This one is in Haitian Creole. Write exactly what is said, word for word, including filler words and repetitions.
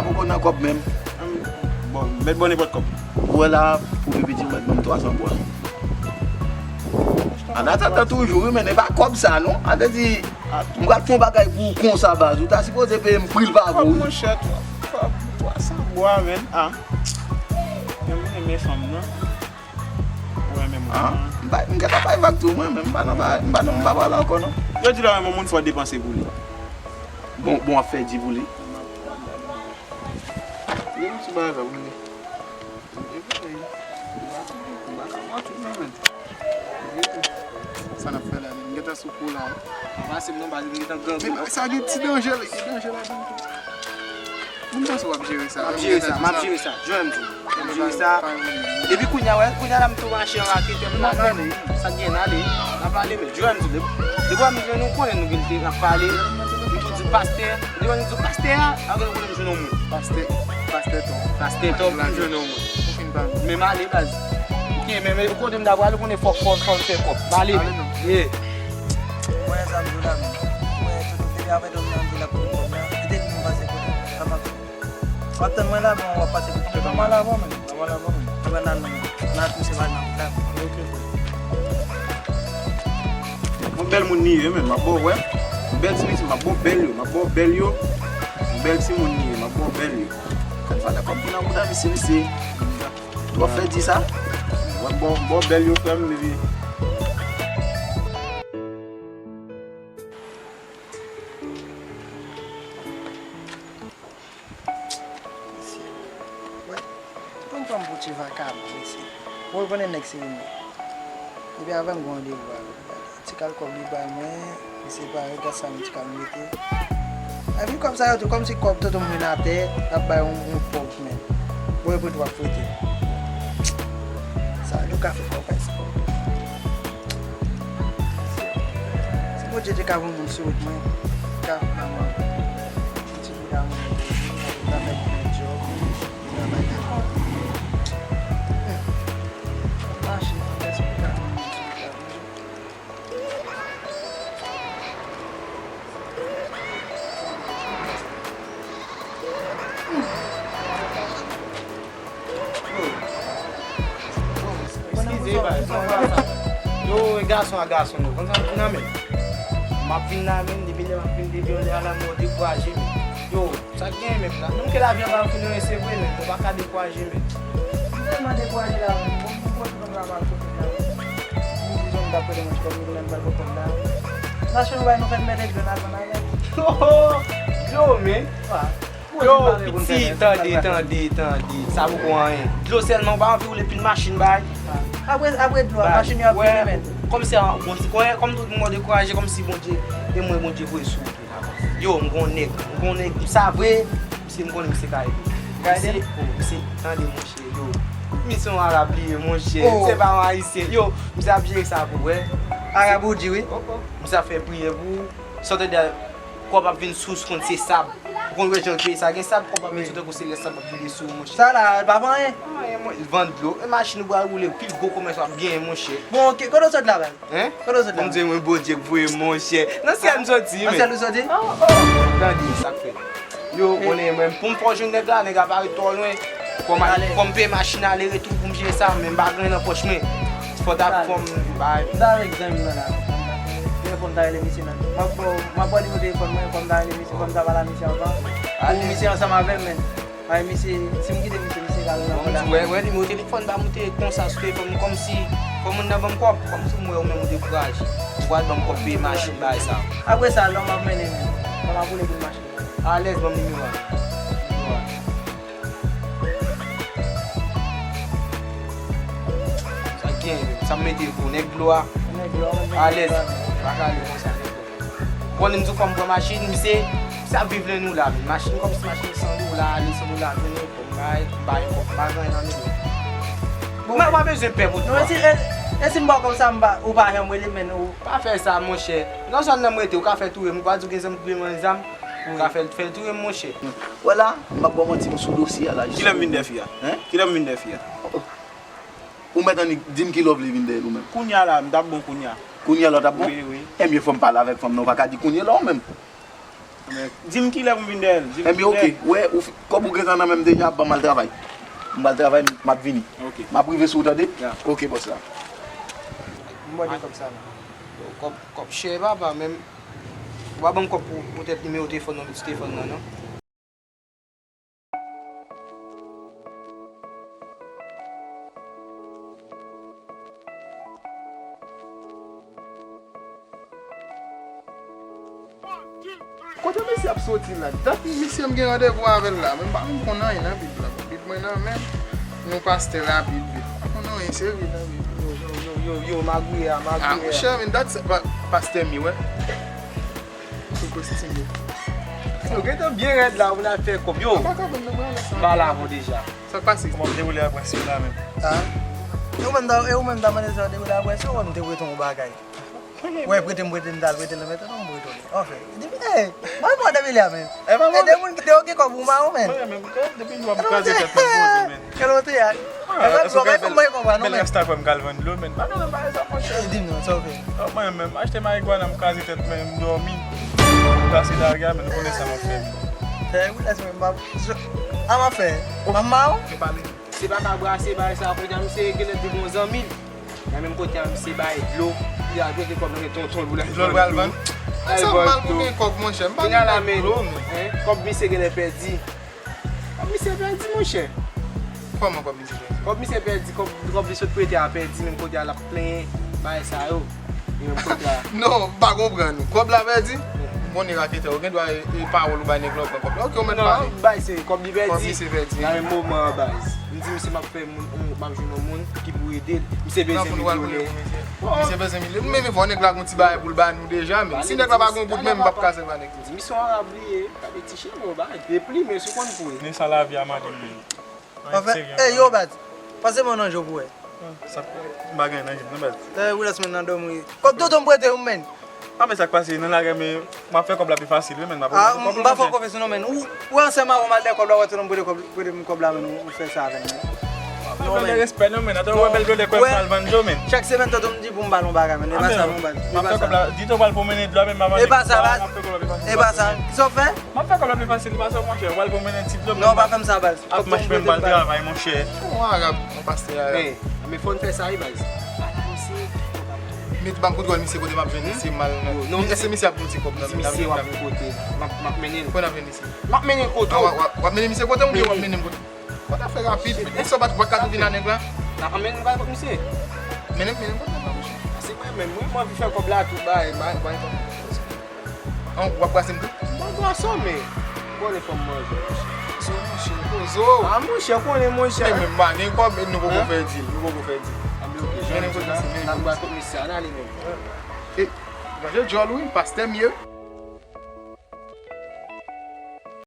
Poko nan kòb menm. Bon, mèt ba w nenpòt kòb. Ou wè la, pou pi piti, ou mèt ban m twa san goud. An atandan toujou, wi, men e pa kòb sa, non. Sa vle di, m pral fè yon bagay pou ou konsa, baz. Ou ta sipoze peye m pri l pa vo, wi. Kòb, monchè, twa, twa, twa san goud, men. Ah. Mwen renmen fanm nan. Ou renmen moun nan. M pa, m gentan bay vag tou, mwen, men m pa nan, m pa nan, m pa pale ankò, non. Yo di lè w renmen yon moun, fò w depanse pou li. Bon, bon, w ap fè di pou li. Gen yon ti bagay la pou mwen. Sa n ap fè la menm? Gentan sou kou la. Anba se m nan baz li gentan grangou. Men sa gen ti danje, gen danje ladan tou. Mwen panse w ap jere sa. M ap jere sa, m ap jere sa. Jwenn m di. M ap jere sa. Epi kounye a, wè, kounye a la m tou mache an raketè, m nan ale. Sa gen ale. N ap ale, men jwenn m di. Depi m jwenn ou konnen nou gen te n ap pale. M tou di pastè. Depi m di pastè a, apre nou konnen m jwenn yon moun. Pastè, pastè Tom. Pastè Tom, m jwenn yon moun. Ou fin pa. Men m ale baz. Ok, men, men kote m ta pral, ou konnen fòk, fòk, fòk m fè kòb. M ale. Ale non. Yeah. Mwen sa m di w la, men. Mwen, tout depi apre Tom nan di l ap pran kòb la. Kite li nou pase kote. Sa m ap W ap tann mwen la, bon, w ap pase pou kite. Nòmal avan, men. Nòmal avan, men. Ou wè nan, nan, nan tou se pa nan la. Ok, frè. Yon bèl moun li ye, men, m ap ba w, wè. Yon bèl ti pitit, m ap ba w bèl yo, m ap ba w bèl yo. Yon bèl timoun li ye, m ap ba w bèl yo. Kòm fada kòb ki nan bouda misye, misye. Twò fè di sa. Mwen ba w, ba w bèl yo, frè m, epi Mesye, wè, ban m pran m pou ti vakabon, mesye. Bon, ou konnen nèg se yon nèg. Epi avè m gen randevou avè l. Ti kal kòb li bay mwen, li separe, gad sa yon ti kal mete. Epi kòb sa yo tou, kòmsi kòb tonton mwen atè, l ap bay yon, yon pòv men. Bon, epi tou ap fwete. Sa, nou ka fè kòb sa. Si Bondye te ka voye moun sou wout mwen, li ka ban mwen ti bouda mwen, li ka fè mwen yon djòb, li ka bay mwen kòb. Mache, èske li ka voye moun sou wout la? Eskize, bay, sa w pa sa. Yo, e gason a gason, nou konn sa m vin nan men. M ap vin nan men, depi lè m ap vin, depi yon lè a la, m wè w dekouraje, men. Yo, sa k genyen menm la? Menm ke lavi a pa fin renmen, se vre, men nou pa ka dekouraje, men. M tèlman dekouraje la, men. Bon, bon, bon, bon, bon, bon, bon, bon. M di zòn m t ap prete mwen ti kòb, m di kounye a m pral pran kòb la. Machin ou bay nou fè n mete dlo nan zòn avè l. Yo, men. Yo, piti, tande, tande, tande. Sa poko anyen. Dlo sèlman, ou pa anvi woule pil machin bay. Apre, apre dlo a, machin yo ap vini, men. Kòmsi, bon, kòm tout moun dekouraje, kòmsi Bondye, e mwen Bondye voye sou ou tou la. Yo, m gon nèg, m gon nèg, m sa vre, misye m konnen misye ka ede. Misye, oh, misye, tande monchè, yo. Misye yon arab li ye, monchè. Misye pa yon ayisyen. Yo, misye ap jere sa pou wè. Arab ou di wi. Misye ap fè priyè pou ou. Sòtè de kòb ap vin sou kont se sab. Ou konn wè jan peyi sa gen sab, kòb ap vin sou tankou se lè sab ap vin sou ou, monchè. Sa la, l pa fè anyen. Anyen, mwen, l vann dlo. E machin ou pral woule, pil gwo komès w ap genyen, monchè. Bon, ok, kote w sot la, baz? Hein? Kote w sot la? Bon, m di mwen Bondye k voye, monchè. Nan syèl m soti, men. Nan syèl ou soti? Oh, oh. Tande, sa k fèt. Yo, konnen mwen, pou m fè w jwenn nèg la, nèg la pa ret twò lwen. Fò m al, fò m peye machin ale retou pou m jere sa, men m pa gen nan pòch mwen. Fò ta fò m bay. M ta avèk zanmi mwen la. Telefòn ta rele misye nan. M ap ba w, m ap ba w nimewo telefòn mwen, fò m ta rele misye, fò m ta pale a misye anvan. Pou misye ansanm avè m, men. Ay, misye, si m kite misye, misye ka vin nan kò la. Wè, wè, nimewo telefòn pa moute konsa sou telefòn mwen, kòmsi, fò moun nan ban m kòb, kòmsi m wè ou menm ou dekouraje. Ou pral ban m kòb peye machin bagay sa. Apre sa, lè m ap mennen, men. Lè m ap woule pou machin. Alèz, ban m nimewo a. Sa gen, sa m mete pou nèg dlo a. Alèz, pa ka ale konsa, nèg dlo. Bon, m di w fò m pran machin, misye, misye ap viv nan nou la, men machin kòmsi machin san dola, ale san dola, vini, fò m bay, m bay kòb, m pa gen anyen nan men mwen. Bon, mwen pa bezwen pè pou dlo a. Non, e si, e, e si m ba w kòb sa, m pa, ou pa janm rele, men ou. Pa fè sa, monchè. Nan zòn nan m rete, ou ka fè touye m, ou pa di w gen zanmi k vle mande zam. Ou ka fè l, fè l touye m, monchè. Wè la, m ap ba w manti, m sou dosye a la. Kilè m vin dèyè fi a? Hein? Kilè m vin dèyè fi a? Ou mèt annik di m kilè w vle vin dèyè l ou menm. Kounye a la, m t ap bon kounye a. Kounye a la w t ap bon? Wi, wi. Ebyen, fò m pale avèk fanm nan, ou pa ka di kounye a la ou menm. Di m kilè pou m vin dèyè l. Di m kilè. Ebyen, oke. Wè, ou f-, kòb ou gentan nan men m deja, ban m al travay. M al travay, m ap vini. Oke. M ap rive sou ou, tande? Ya. Oke, bòs la. M mande kòb sa non. Yo, kòb, kòb chè, papa, men ou pa ban m kòb pou, poutèt nimewo telefòn nan, ti telefòn nan, non. Kote misye ap soti la? Dat misye m gen randevou avè l la, men m pa menm konn anyen nan Bib la. Bib mwen nan men m, yon pastè rapid vit. M pa konn anyen serye nan Bib. Yo, yo, yo, yo, yo, magouye a, magouye a. Ah, monchè, men dat sa, pa-, pastè mi, wè. Sou kostim yo. Yo, gentan byen rèd la, ou nan fè kòb, yo. M pa ka vin nan mwen la, sa. M pa la avè w deja. Sa k pase? Kòman w dewoule apre si w la menm? Ah. E ou menm ta, e ou menm ta mande sa w dewoule apre si w, ou te prete yon bagay. Wè, prete m, prete m, ta al prete l nan men tèt ou, m prete w li. Anfen, li di, "Ey, mwen mwen depi lè a, men." E pa mwen. E de moun ki te oke kòb ou mawon, men. Mwen menm, depi lè a m kraze tèt mwen poze, men. Kèl ote a? Ah, èske w ka fè bèl rasta fè m kal vann dlo, men? Pa nan bagay sa, monchè. E di m non, sa w fè? Oh, mwen menm, m achte marigwana, m kraze tèt mwen, m dòmi. M kase lari a, men nou konnen sa m ap fè, men. Fè ou lès mwen, m ap, a m ap fè. M ap mawon? Se pa ka brase bagay sa, kounye a misye genlè te gon zanmi l. Nan menm kote a, misye bay dlo. Li al prete kòb nan men tonton l pou l al vann dlo. Dlo l pral vann? Sa mal pou gen kòb, monchè. M pa gen dlo, men. Kòb misye genlè pèdi. Kòb misye pèdi, monchè. Kòman kòb misye pèdi? Kòb misye pèdi, kòb, kòb li sot prete a pèdi, menm kote a l ap plenyen, bagay sa yo. Li menm kote a. Non, m pa konprann ou. Kòb la pèdi? M konnen raketè, ou gen dwa e, e pawòl ou bay nèg la, ou pran kòb la. Oke, ou mèt pale. Non, bay se kòb li pèdi. Kòb misye pèdi. Nan menm moman an, baz. M di misye m ap fè moun, m ap jwenn yon moun ki pou ede l. Misye bezwen milyonnen. Misye bezwen milyonnen. Men, men fò nèg la gon ti bagay pou l ba nou deja, men si nèg la pa gon bout menm, m p ap ka sèvi a nèg. M di misye yon arab li ye, gade ti cheve w, baz. Deplimen sou konn pou l. Men sa lavi a mande m. Anfen, ey, yo, baz. Pase men w nan je w pou wè. Sa, m pa gen nan je m, non, baz. Lè ou lès men nan dòmi. Kòb tonton m prete ou, men. A, men sa k pase, nan lari a, men m ap fè kòb la pi fasil, wi, men m ap fè kòb la, m pa fè w konfyans non, men. Ou, ou ansanm avè m al dèyè kòb la, wè tonton m prete kòb, prete m kòb la, men ou fè sa avè m, men. M ap fè l respè, non, men. Atò, wè bèl dlo lè kwè m pral vann dlo, men. Chak semèn, tonton m di pou m ba l yon bagay, men. E pa sa, non, baz. M ap fè kòb la. Di tonton pral pwomennen dlo a, men m ap vann. E pa sa, baz. E pa sa. Kisa w fè? M ap fè kòb la pi fasil pase w, monchè. W al pwomennen ti dlo, non, pa fè m sa, baz. Ap mache menm pral travay, monchè. Yon arab, yon pastè arab. Men, men fò n fè sa, wi, baz. Met ban m kontwòl misye kote m ap jwenn misye mal. Non, èske misye ap yon ti kòb nan men? Misye w ap yon kote. M ap, m ap mennen l. Kote n ap jwenn misye? M ap mennen l kote w. W ap, w ap mennen misye kote m oubyen w ap mennen m kote? Fò ta fè rapid, men. Èske w pa t, w pa t ka tou vin a nèg la? N ap mennen l bay kot misye. Mennen m, mennen m kote nèg la, monchè. Se mwen menm, wi, m anvi fè kòb la tou, bay, bay, bay kòb. An, w ap brase m tou? M pa brase w, men. Konnen fò m manje, monchè. Poze w, monchè, poze w. A, monchè, konnen, monchè. Men, men, m pa gen kòb, men nou poko fè dil, nou poko fè dil. Anben, oke, jan n di la, n ap brase kòb misye a, n ale menm. E, manje djòl, wi, pastè m ye, wi.